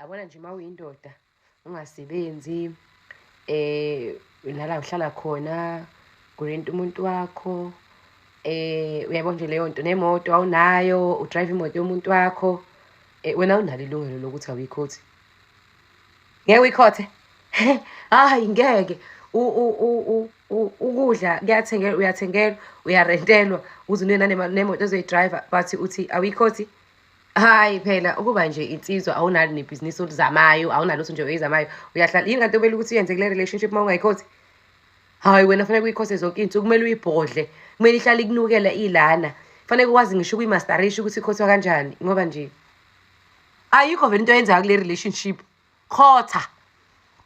Yabona nje, uma uyindoda ungasebenzi, nala uhlala khona kurenta umuntu wakho, uyayibona nje leyo nto, nemoto awunayo, udrayive imoto yomuntu wakho, wena awunalo ilungelo lokuthi awuyikhothi. Ngeke uyikhothe. Hayi, ngeke. Ukudla kuyathengelwa, uyathengelwa, uyarentelwa, uze une nemoto ozoyidrayiva, but uthi awuyikhothi. Hayi phela, ukuba nje insizwa, awunalo nebhizinisi olizamayo, awunalutho nje oyizamayo, uyahlala. Yini kanti obele ukuthi uyenze kule relationship uma ungayikhothi? Hayi, wena fanele uyikhothe zonke iy'nsuku, kumele uyibhodle, kumele ihlale ikunukela ilana, fanele ukwazi ngisho ukuyimasterisha ukuthi ikhothwa kanjani, ngoba nje ayikho vele into oyenzayo kule relationship. Khotha,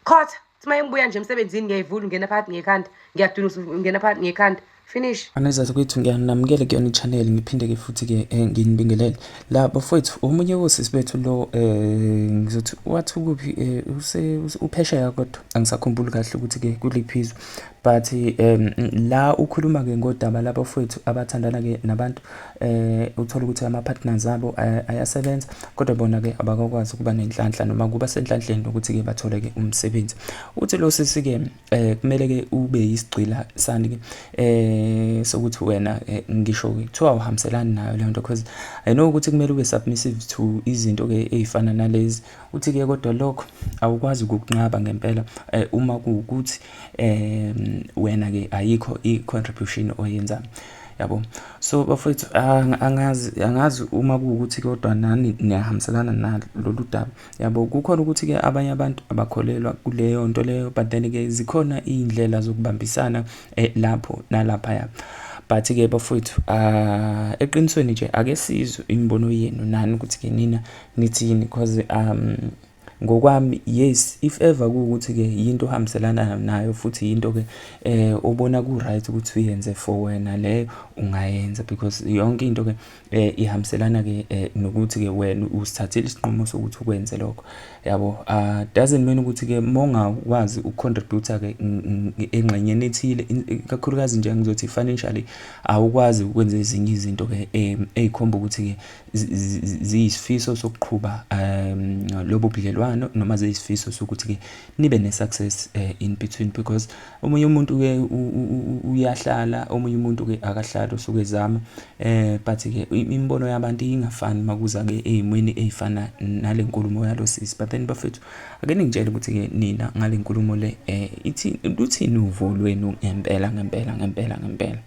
khotha. Thi uma ngibuya nje emsebenzini, ngiyayivula, ungena phakathi ngekhanda, ngiyadunusa, ungena phakathi ngekhanda, finish. Anezathu kwethu, ngiyanamukela kuyona i-channel, ngiphinde-ke futhi-ke nginibingelele la, bafowethu. Omunye wosisi bethu lo, ngizothi wathi ukuphi, uphesheya, kodwa angisakhumbuli kahle ukuthi-ke kuliphi izwe, but la ukhuluma-ke ngodaba labafowethu abathandana-ke nabantu, uthola ukuthi ama-partners abo ayasebenza, kodwa bona-ke abakakwazi ukuba nenhlanhla noma kuba senhlanhleni ukuthi-ke bathole-ke umsebenzi. Uthi lo sisi-ke kumele-ke ube yisigcila sani-ke sokuthi wena, ngisho kuthiwa uhambiselani nayo leyo nto, because I know ukuthi kumele ube submissive to izinto-ke ey'fana nalezi. Uthi-ke kodwa lokho awukwazi ukukunqaba ngempela uma kuwukuthi wena-ke ayikho i-contribution oyenzayo, yabo. So bafowethu, angazi uma kuwukuthi kodwa nani niyahambiselana nalolu daba, yabo. Kukhona ukuthi-ke abanye abantu abakholelwa kuleyo nto leyo, but then-ke zikhona iy'ndlela zokubambisana lapho nalaphaya. But-ke bafowethu, eqinisweni nje, ake sizwe imibono yenu nani ukuthi-ke nina nithini, because ngokwami, yes, if ever kuwukuthi-ke yinto ohambiselana nayo futhi yinto-ke obona ku-right ukuthi uyenze for wena leyo, ungayenza, because yonke into-ke ihambiselana-ke nokuthi-ke wena usithathile isinqumo sokuthi ukwenze lokho, yabo. Doesn't mean ukuthi-ke uma ungakwazi ukucontribute-ke engxenyeni ethile, ikakhulukazi nje ngizothi financially, awukwazi ukwenza ezinye izinto-ke ey'khomba ukuthi-ke ziyisifiso sokuqhuba lobo budlelwano noma ziyisifiso sokuthi-ke nibe ne-success in between, because omunye umuntu-ke uyahlala, omunye umuntu-ke akahlali, usuke ezama, but-ke imibono yabantu ingafani makuza-ke ey'mweni ey'fana nale nkulumo yalo sisi. But then bafethu, ake ningitshele ukuthi-ke nina ngale nkulumo le, ithi luthini uvo lwenu ngempela, ngempela, ngempela, ngempela?